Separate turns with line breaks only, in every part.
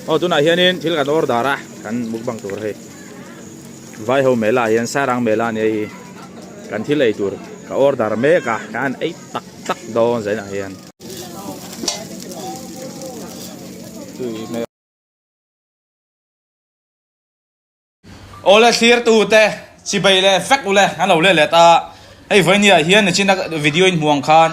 Aw tunah hianin thil kan order a kan mukbang tur hei vai ho mela ah hian sarang mela ania hi kan thil ei tur ka order mek a kan ei tak tak dawn zainah hian. Awle thlirtute chibei leh vek ule an lo let leh ta. Hei vawinia hian nichina video in hmuh ang khan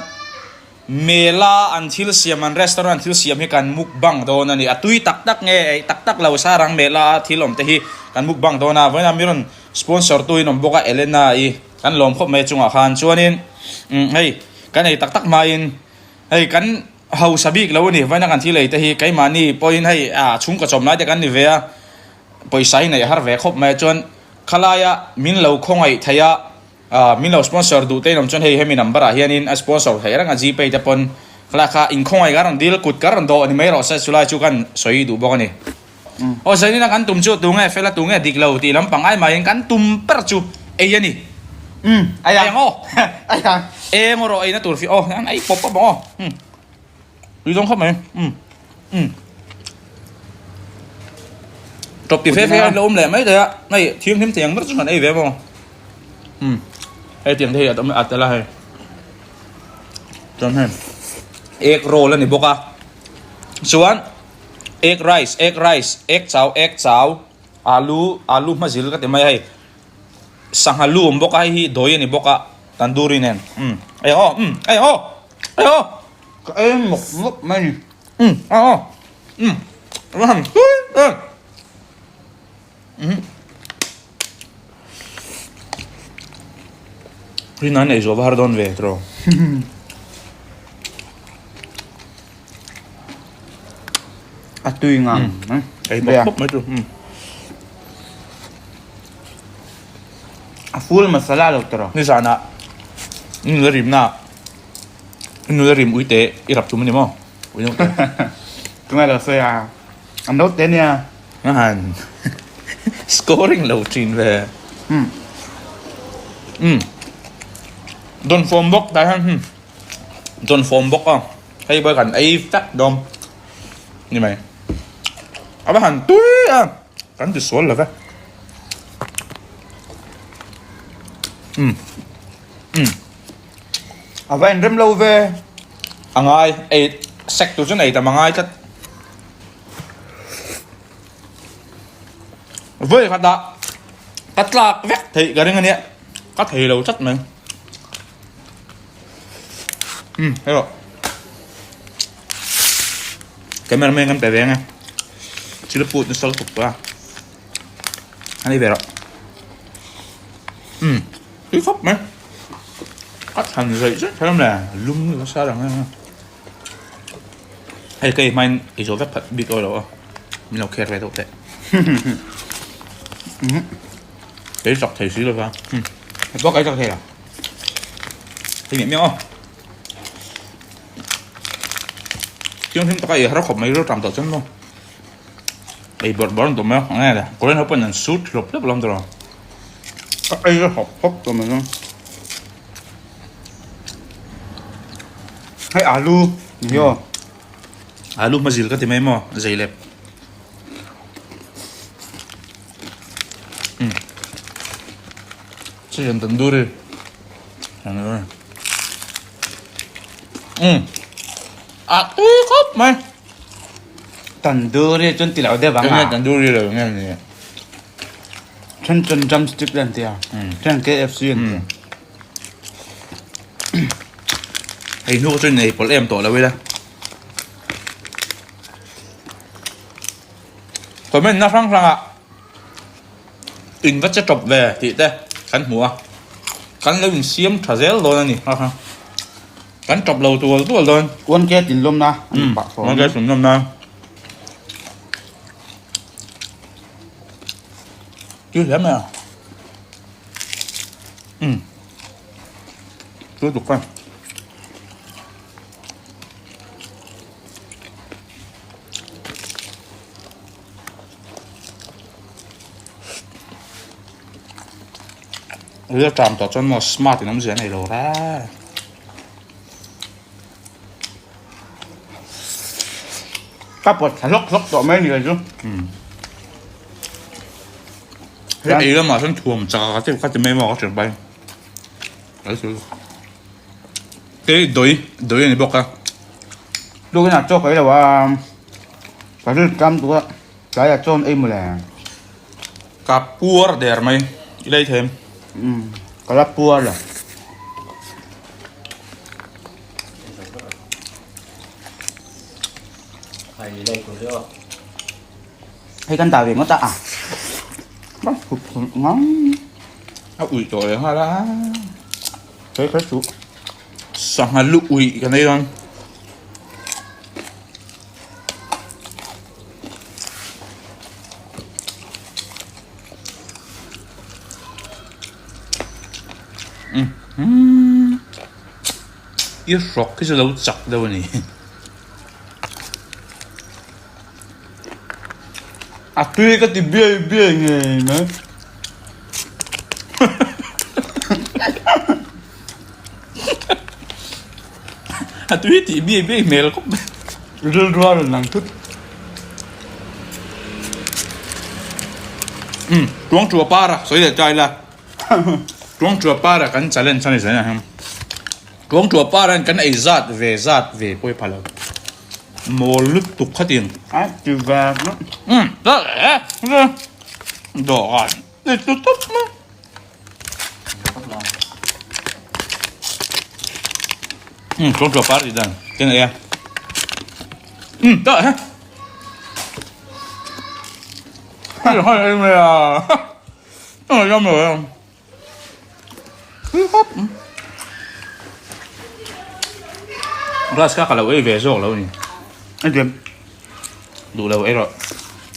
Mela an thil siam an restaurant an thil siam hi kan mukbang dawn a ni. A tui tak tak nge eih tak tak lo sarang Mela a thil awm te hi kan mukbang dawn a. Vawiina mi rawn sponsor tu in awm bawk a Elena i kan lawm khawp mai a chungah khan chuanin hei kan ei tak tak hmain hei kan hausa bik lo a ni. Vawiina kan thil ei te hi keimahni pawhin hei a chhungkaw chawm lai te kan ni ve a. Pawisa hi neih har ve khawp mai a chuan khalaia min lo khawngaih thei a ah min lo sponsor duh te in awm chuan hei hemi number ah hianin a sponsor theih reng a gpay te pawn khalai kha in khawngaih ka rawn dil kut ka rawn dawh ni mai rawh se chulai chu kan sawi duh bawk a ni. Aw zanin a kan tum chu tunge fel a tunge dik lo tih lampang ai maiin kan tum ber chu ei a ni.
Umm
ai ang aw
ai ang
eng erawh eina tur fi aw an ei pawp pawp ang aw umm. Tui zawng khawp mai. Umm. Umm. Tawp ti fe fe an lo awm leh mai thei a. Hei thianghlim thei ang ber chu kan ei ve maw. Umm. Hei tiang te hi a awm a tel a hei. Chuan hei egg roll a ni bawk a. Chuan egg rice, egg rice, egg chau, egg chau, alu, alu hmazil ka ti mai a hei. Sangha lu awm bawk a hei hi dawi a ni bawk a tandoori nen. Umm. Ei aw, umm, ei aw, ei aw.
Ka ei mawp mawp mai ni.
Umm a aw umm a va han tui em umm Rin an ei zawh va har dawn ve tiraw.
A tui ngang mai.
Ei mawp mawp mai chu umm.
A full masala lo tiraw.
Nizanah nula rimna. I nula rim ui te i rap tum a ni maw? Ui no te.
Tungai lo sawi a. An lo te nia.
Nga han scoring lo thin ve.
Um.
Um. Don form bawk tah hian hmm. Don form bawk a. Hei pawh kan ei vek dawn. Ni mai. A va han tui a. Kan ti sual lo ve. Um. Um.
A va inrem lo ve.
A ngai, ei sek tur chuan ei tam a ngai tlat. Vawi khatah ka tlak vek theih ka ring a nia, ka thei lo tlat mai. Umm hei rawh. Camera man kan pe ve ang e. Thil put nasa lutuk tawh a. A ni ve rawh. Umm. Tui khawp mai. A than zaih zaih kher mai a, lum nasa reng reng a. Hei ka ihmain ei zawh vek phat bik awi lo a, min lo care ve deuh teh. Kei chak thei si lova.
Hei pawh kei chak thei lo.
Hei miah miah aw. Thianghlim taka ei har khawp mai riltam tawh chuan maw. Ei bawrh bawrh an tum a, eng nge le Korean ho pawn an sut hlawp hlawp lam tawh lo.
Ka ei a hawp hawp tawh mai ang. Hei alu ni aw.
Alu hmazil ka ti mai maw zei lep. Um. Chicken tandoori. Um. A tui khawp mai.
Tandoori chuan ti lo deuh ang a.
Enge tandoori lo nge ni.
Then chuan drumstick an ti a, then KFC an ti a.
Hei hnu chu nei pawlh em tawh lo ila. Comment na hrang hrang ah in va che tawp ve tih te kan hmu a, kan lo insiam tha zel dawn a ni. Kan tawp lo tual tual dawn.
1K tinlawmna a ni pah fawm.
1K tinlawmna. Tui hle mai a. Umm. Tui tuk ka. Ui a tram tawh chuan maw smart in awmzia a nei lo reng.
Ka pawt thla hlawk hlawk tawh mai a ni kei chu.
Hei ei lamah chuan thuam chak a ka ti mai maw ka ṭhian pai. Tei dawi dawi a ni bawk a.
Tukin ah chaw ka ei lo a, ka rilru tlem tuk a, tlaiah chaw an ei mawle.
Ka puar der mai, i lei thei em?
Umm, ka la puar lo. Hei kan dah ve ngawt a, a
A uih tawh leh nghal a.
Hei kher chu.
Sangha lu uih ka nei dawn. I hrawk hi chu lo chak deuh a ni.
A tui ka ti biai biai ngei mai.
A tui tih biai biai hmel khawp mai.
Rilru a rawn lang thut.
Umm Tuangtua para sawi leh ta ila. Tuangtua para kan challenge a ni zain ah hian. Tuangtua para hian kan ei zat ve zat ve pawh hi pha lo. Mawl lutuk khatiang.
A ti ve hlawm.
Umm ta e dawhkan i tlu tawp mai. Umm tuangtua par tih dan ka nei a. Umm ta e. Hei hei ei mai a. A yum lo em. Glass kha ka lo ei ve zawk lo ni.
Ei diam.
Duh lo ei rawh.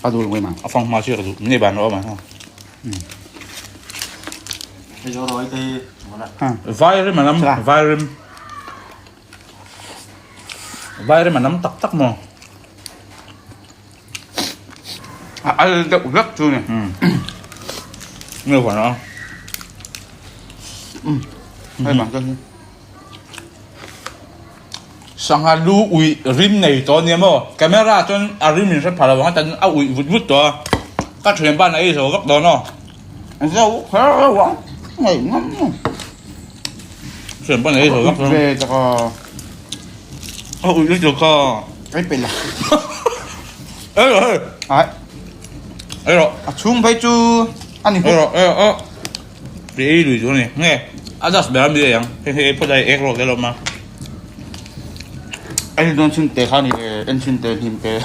Ka duh lo mai mang.
A fang hma chu ka duh. Min ei ban rawh mai ha. Vai rim a nam, vai rim. Vai rim a nam tak tak maw.
A al deuh vek chu ni.
Nge huan a.
Hei bang chuan hi.
Sangha lu uih rim nei tawh ania maw. Camera chuan a rim in hre pha lo ang a tan a uih vut vut tawh a. Ka thian ban a ei zo vak dawn aw.
Zo kher lo ang. Ngei ngam ngam.
Thian ban a ei zo vak dawn.
Ve tak a.
A uih lutuk ka.
Ei pe la.
Ei rawh hei.
Ai.
Ei rawh.
A chhung phei chu a ni.
Ei rawh ei rawh aw. Ti ei lui chu a ni. Nge a dust ber a mi ei ang. Hei hei ei phawt a ek rawh zel awm a.
Ei dawn chhin te kha ni le en chhin te hnim te.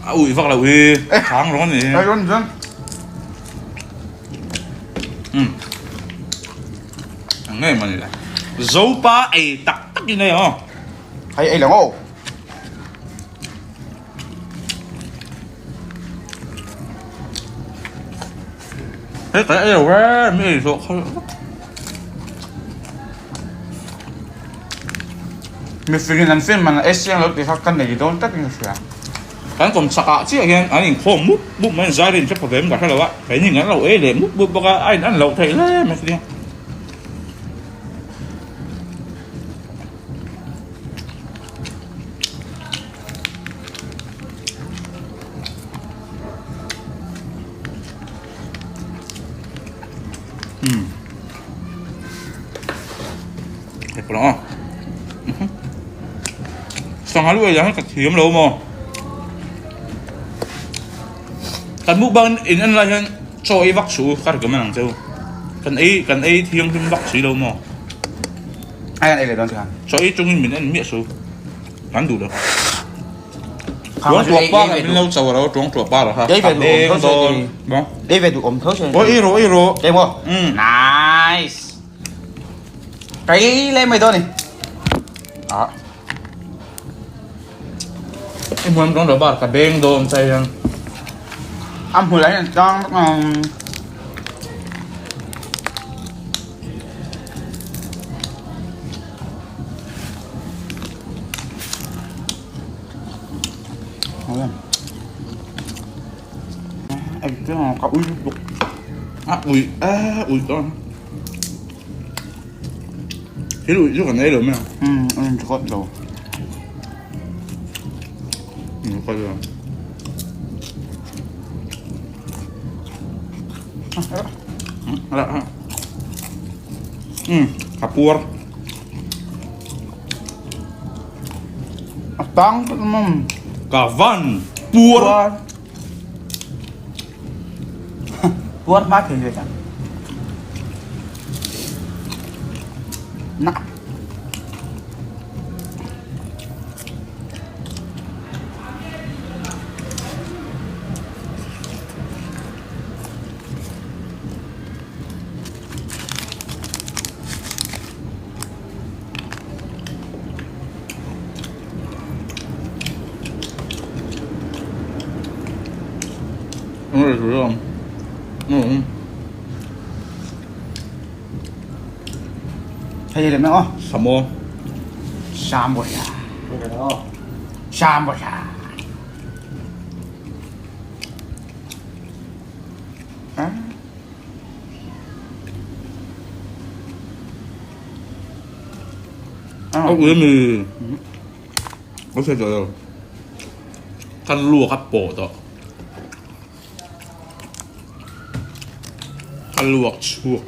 A uih vak lo i chang rawng a ni.
Ei dawn chuan.
Umm. Ang ngei mawni le. Zopa ei tak tak in ei aw.
Hei ei lang aw.
Hei ka ei lo e, mi ei zawh kha.
Mi fingin an film man a siang lo tih kha ka nei dawn takin ka hria.
Kan kawm chak ah chiah hian an inkhawm mup mup mai, zai rin hre pha ve em ka hre lo a, keini an lo ei leh mup mup bawk a, a in an loh theih hle mai chutia. Umm hei pawh a sangha lu ei lah hi ka thiam lo maw kan mukbang in en lai hian chaw ei vak suh u ka recommend ang che u kan ei kan ei thianghlim vak si lo maw.
Ai an ei leh dawn che khan.
Chaw ei chungin min en miah su. Kan duh lo. Tuang tuah par ah min lo cho ro tuang tuah par ah kha.
Ei ve duh awm tho se ti. Ei ve duh awm tho se.
Aw ei rawh ei rawh.
Ei maw? Nice. Ka ei leh mai dawn ni.
Ah. I hmuam tuang tuah par ka beng dawn chai hian.
A hmul ah hian tlang Ka ui lutuk.
A ui a ui dawn. Thil ui chu kan ei lo mai ang.
Umm a in chawt lo.
Ka puar.
A tang tak mum.
Ka van puar.
Puar hma thei ve tak. Na. Hei le mẹ
Samo.
Samosa. Samosa.
A ui mi. A hre tawh lo. Kan luak a pawh tawh. Ka luak chhuak.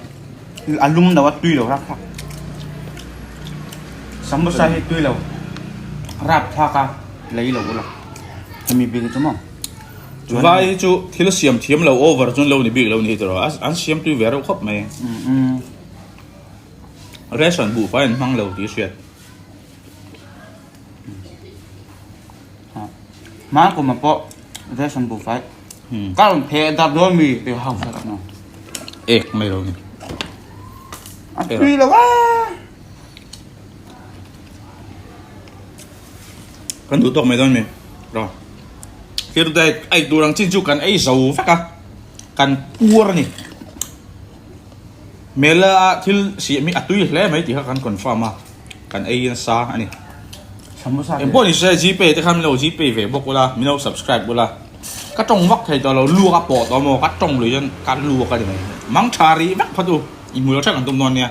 A lum lo a tui lo rapthlak. Samosa hi tui lo rapthlak a lei lo ula. Hemi bik hi chu maw.
Vai hi chu thil siam thiam lo over chu an lo ni bik lo ni hi tawh an siam tui ve reuh khawp mai. Ration buhfai an hmang lo tih hriat.
Hma kuma pawh ration buhfai ka rawn pheh dap dawn mi tih hausa tak maw.
Ek mai lo ni.
A tui lo a.
Kan duh tawk mai dawn mi. Ro. Thirte ei tur ang chin chu kan ei zo vek a. Kan puar a ni. Mela a thil siam hi a tui hle mai tih kha kan confirm a. Kan ei nasa a ni. Engpawh ni se gpay te kha min lo gpay ve bawk ula, min lo subscribe ula. Ka tawng vak thei tawh lo, luak a pawh tawh maw, ka tawng lui chuan ka luak a ni mai. Mang tha rih vek phawt u, i hmu lo ṭheuh kan tum dawn nia.